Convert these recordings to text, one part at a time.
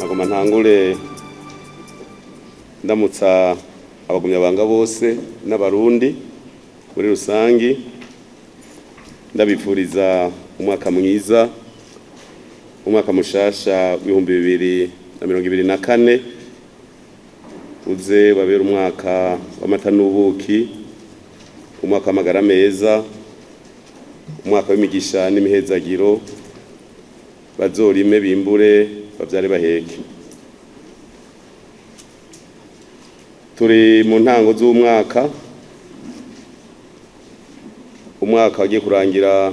Nagoma ntangure ndamutsa abagumyabanga bose n'abarundi muri rusangi, ndabifuriza umwaka mwiza, umwaka mushasha w'2024 uze babera umwaka w'amata n'ubuki, umwaka w'amagara meza, umwaka w'imigisha n'imihezagiro, bazorime bimbure bavyare baheke. Turi mu ntango z'umwaka, umwaka wagiye kurangira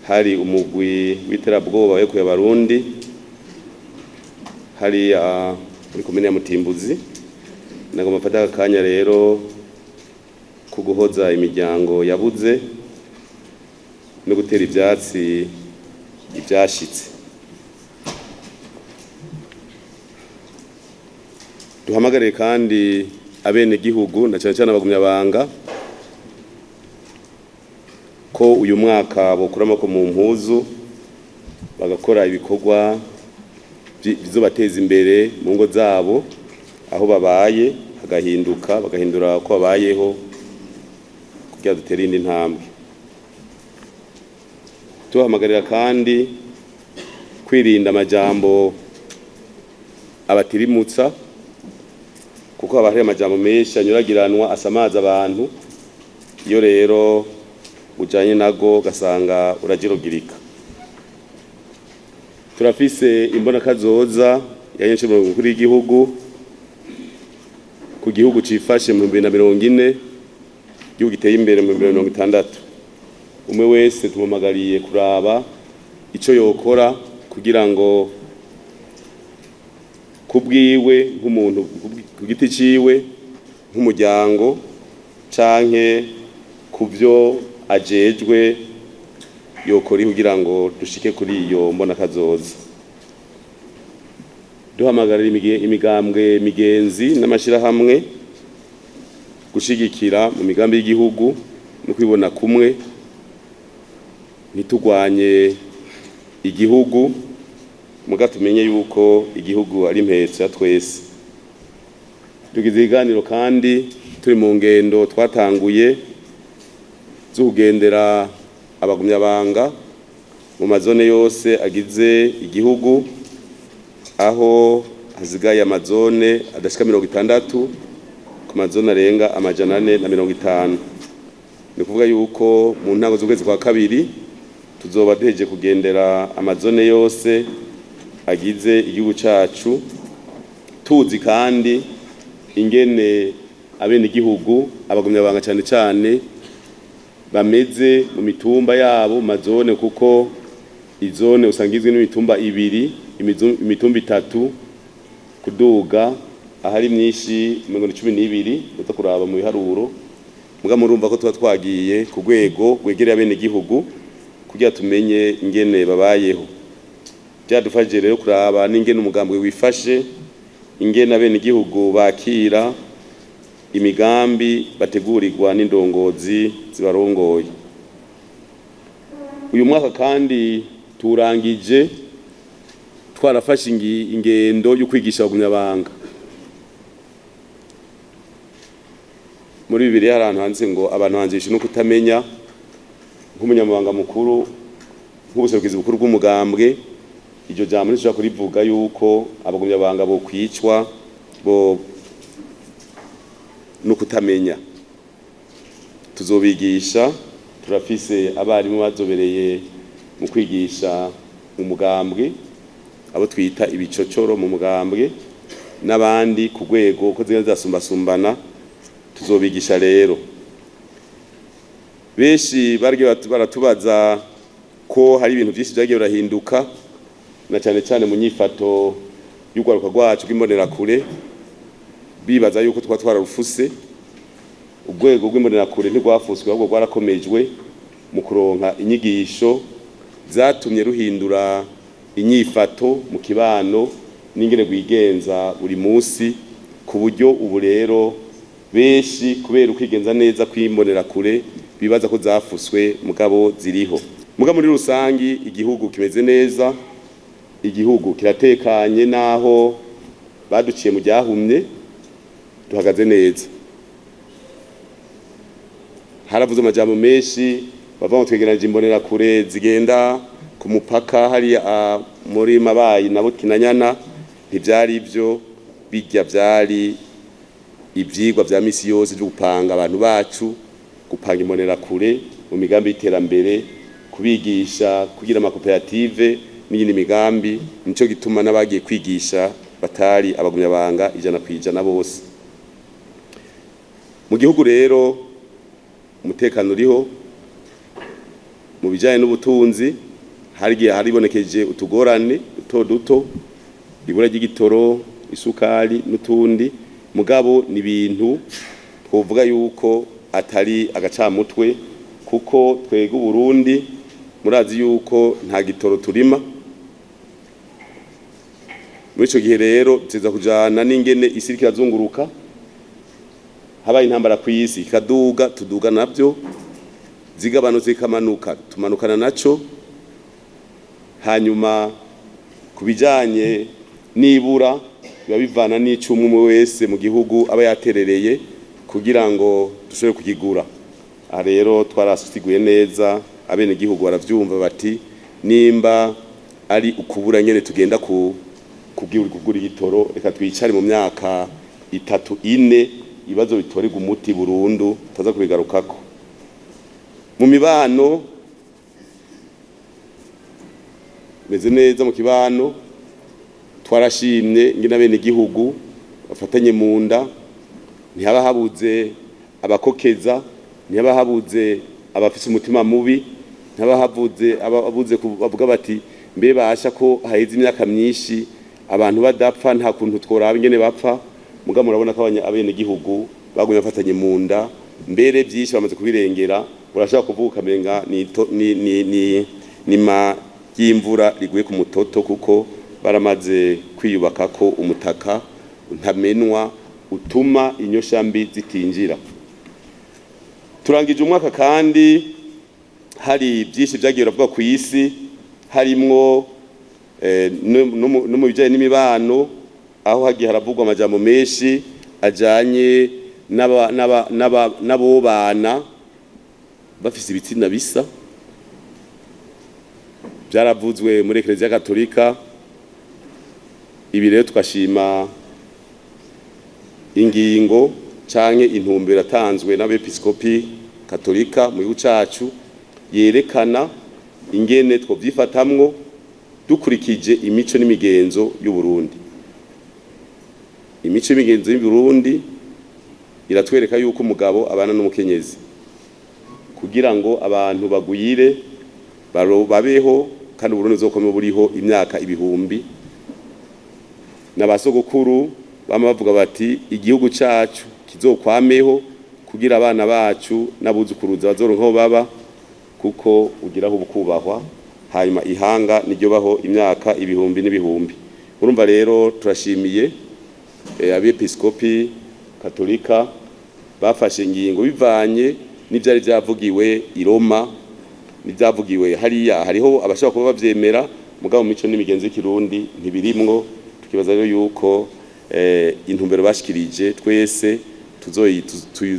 hari umugwi w'iterabwoba wekuye abarundi hariya muri komine ya Mutimbuzi. Nagomba mfate aka kanya rero ko guhoza imiryango yabuze no gutera ivyatsi ivyashitse. Duhamagare kandi abenegihugu na cane cane abagumyabanga ko uyu mwaka bokura amaboko mu mpuzu bagakora ibikorwa bizobateza imbere mu ngo zabo aho babaye, hagahinduka, bagahindura uko babayeho kugira dutere iyindi ntambwe. Tuhamagarira kandi kwirinda amajambo abatirimutsa, kuko haba hari amajambo menshi anyuragiranwa asamaza abantu. Iyo rero ujanye nago ugasanga uragirogirika. Turafise imbonakazoza ya nyinshi mukuru y'igihugu ku gihugu cifashe mu 2040, igihugu giteye imbere mu 2060. Umwe wese tumumagariye kuraba ico yokora kugira ngo kubwiwe nk'umuntu ku giti ciwe, nk'umuryango canke kuvyo ajejwe yokora kugira ngo dushike kuri iyo mbonakazoza. Duhamagarira imigambwe migenzi n'amashirahamwe gushigikira mu migambi y'igihugu no kwibona kumwe, ntitugwanye igihugu, muga tumenye yuko igihugu ari impetso ya twese. Tugize ibiganiro kandi turi mu ngendo twatanguye zo kugendera abagumyabanga mu mazone yose agize igihugu, aho hasigaye amazone adashika 60 ku mazone arenga 450. Ni kuvuga yuko mu ntango z'ukwezi kwa kabiri tuzoba duhejeje kugendera amazone yose agize igihugu cacu, tuzi kandi ingene abenegihugu abagumyabanga cane cane bameze mu mitumba yabo mu mazone, kuko izone usanga igizwe n'imitumba ibiri, imitumba itatu kuduga, ahari myinshi mirongo cumi n'ibiri uza kuraba mu biharuro. Muga murumva ko tuba twagiye ku rwego rwegereye abenegihugu kugira tumenye ingene babayeho. Byadufashije rero kuraba n'ingene umugambwe wifashe, ingene abenegihugu bakira imigambi bategurirwa n'indongozi zibarongoye. Uyu mwaka kandi turangije twarafashe ingendo yo kwigisha abagumyabanga. Muri Bibiliya hari ahantu handitse ngo abantu banjisha no kutamenya. Nk'umunyamabanga mukuru, nk'ubuserukizi bukuru bw'umugambwe, iryo jambo ntishobora kurivuga yuko abagumyabanga bokwicwa bo no kutamenya. Tuzobigisha, turafise abarimu bazobereye mu kwigisha mu mugambwe, abo twita ibicocoro mu mugambwe, n'abandi ku rwego ko zigenda zasumbasumbana. Tuzobigisha rero. Benshi baragiye baratubaza ko hari ibintu byinshi byagiye birahinduka, na cane cane mu nyifato y'urwaruka rwacu rw'imbonerakure, bibaza yuko twa twararufuse. Urwego rw'imbonerakure ntirwafuswe, ahubwo rwarakomejwe mu kuronka inyigisho zatumye ruhindura inyifato mu kibano n'ingene rwigenza buri munsi, ku buryo ubu rero benshi kubera ukwigenza neza kw'imbonerakure bibaza ko zafuswe, mugabo ziriho. Muga muri rusangi igihugu kimeze neza, Igihugu kiratekanye naho baduciye mu ryahumye, duhagaze neza. Haravuze amajambo menshi bava ngo twegeranije imbonerakure zigenda ku mupaka hariya muri Mabayi na Bukinanyana. Ntivyari ivyo, bijya vyari ivyigwa vya misi yose vyo gupanga abantu bacu, gupanga imbonerakure mu migambi y'iterambere, kubigisha kugira amakoperative n'iyindi migambi. Nico gituma n'abagiye kwigisha batari abagumyabanga 100% bose. Mu gihugu rero umutekano uriho. Mu bijanye n'ubutunzi harigihe haribonekeje utugorane duto duto, ibura ry'igitoro, isukari n'utundi, mugabo ni ibintu twovuga yuko atari agacamutwe, kuko twega Uburundi murazi yuko nta gitoro turima. Muri ico gihe rero tuza kujana n'ingene isi iriko irazunguruka. Habaye intambara kw'isi ikaduga, tuduga navyo, zigabanutse ikamanuka, tumanukana naco. Hanyuma ku bijanye n'ibura, biba bivana n'ico umwe wese mu gihugu aba yaterereye kugira ngo dushobore kukigura. Aha rero twarasiguye neza, abenegihugu baravyumva bati nimba ari ukubura nyene tugenda ku kugura igitoro, reka twicare mu myaka 3 4, ibibazo bitorerwa umuti burundu, taza kubigarukako. Mu mibano meze neza, mu kibano twarashimye ngene abenegihugu bafatanye mu nda, ntihaba habuze abakokeza, ntihaba habuze abafise umutima mubi, ntihaba habuze ababuze bavuga bati mbe basha ko haheze imyaka myinshi abantu badapfa, nta kuntu tworaba ingene bapfa. Muga murabona ko abenegihugu bagumye bafatanye mu nda, mbere byinshi bamaze kubirengera. Urashobora kuvuga ukamenga ni ma y'imvura riguye ku mutoto, kuko baramaze kwiyubaka ko umutaka ntamenwa utuma inyosha mbi zitinjira. Turangije umwaka kandi hari byinshi byagiye biravuga ku isi, harimwo no mu bijanye n'imibano, aho hagiye haravugwa amajambo menshi ajanye n'abobana bafise ibitsina bisa. Byaravuzwe muri Eklezia Katolika. Ibi rero twashima ingingo canke intumbero yatanzwe n'abepiskopi katolika mu gihugu cacu, yerekana ingene twovyifatamwo dukurikije imico n'imigenzo y'u Burundi. Imico n'imigenzo y'u Burundi iratwereka yuko umugabo abana n'umukenyezi kugira ngo abantu bagwire babeho, kandi Uburundi buzokoma buriho imyaka ibihumbi. N'abasogokuru bama bavuga bati igihugu cacu kizokwameho kugira abana bacu n'abuzukuruza bazoronka aho baba, kuko ugiraho ubukubahwa, hanyuma ihanga niryo baho imyaka ibihumbi n'ibihumbi. Urumva rero turashimiye abepiskopi katolika bafashe ingingo bivanye n'ivyari vyavugiwe i Roma n'ivyavugiwe hariya. Hariho abashobora kuba bavyemera, mugabo mu mico n'imigenzo y'ikirundi ntibirimwo. Tukibaza rero yuko intumbero bashikirije twese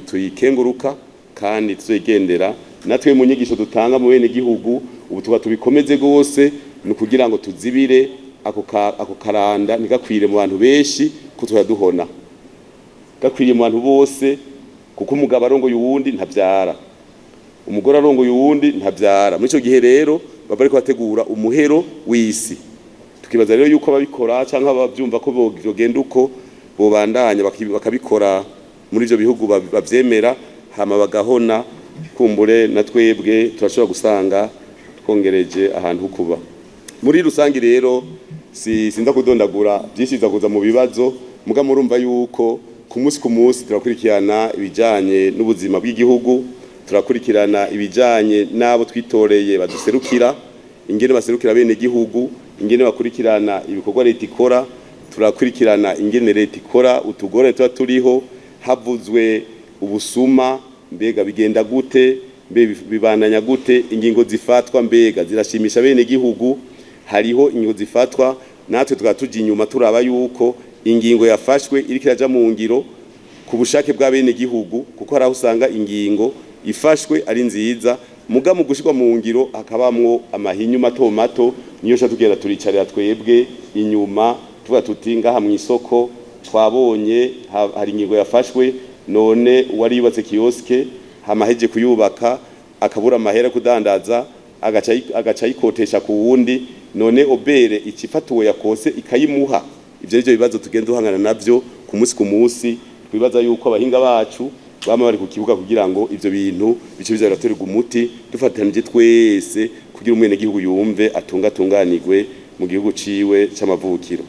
tuyikenguruka kandi tuzoyigendera natwe mu nyigisho dutanga mu bene gihugu. Ubu tuba tubikomeze gose ni kugira ngo tuzibire ako karanda ntigakwire mu bantu benshi, ko turaduhona gakwiriye mu bantu bose, kuko umugabo arongoye uwundi ntavyara, umugore arongoye uwundi ntavyara. Muri ico gihe rero baba bariko bategura umuhero w'isi. Tukibaza rero yuko ababikora canke abavyumva ko bogenda uko bobandanya bakabikora muri ivyo bihugu bavyemera, hama bagahona, kumbure na twebwe turashobora gusanga twongereje ahantu kuba. Muri rusangi rero sinza kudondagura byinshi, biza kuza mu bibazo, muga murumva yuko ku munsi ku munsi turakurikirana ibijanye n'ubuzima bw'igihugu, turakurikirana ibijanye n'abo twitoreye baduserukira, ingene baserukira bene gihugu, ingene bakurikirana ibikorwa leta ikora, turakurikirana ingene leta ikora, utugorane tuba turiho. Havuzwe ubusuma, mbega bigenda gute, mbe bibandanya gute, ingingo zifatwa mbega zirashimisha bene gihugu. Hariho ingingo zifatwa, natwe tukaba tuja inyuma turaba yuko ingingo yafashwe iriko iraja mu ngiro ku bushake bw'abene gihugu, kuko hari aho usanga ingingo ifashwe ari nziza, muga mu gushirwa mu ngiro hakabamwo amahinyu mato mato. Niyo sha tugenda turicarira twebwe inyuma tuvuga tuti ngaha mu isoko twabonye hari ingingo yafashwe, none uwari yubatse kiosque hama ahejeje kuyubaka akabura amahera kudandaza, agaca ayikotesha ku wundi, none OBR icifata uwo yakose ikayimuha? Ivyo nivyo bibazo tugenda duhangana navyo ku munsi ku munsi. Twibaza yuko abahinga bacu bama bari ku kibuga kugira ngo ivyo bintu bice biza biratorerwa umuti dufatanije twese, kugira umwenegihugu yumve atunga atunganirwe mu gihugu ciwe c'amavukiro.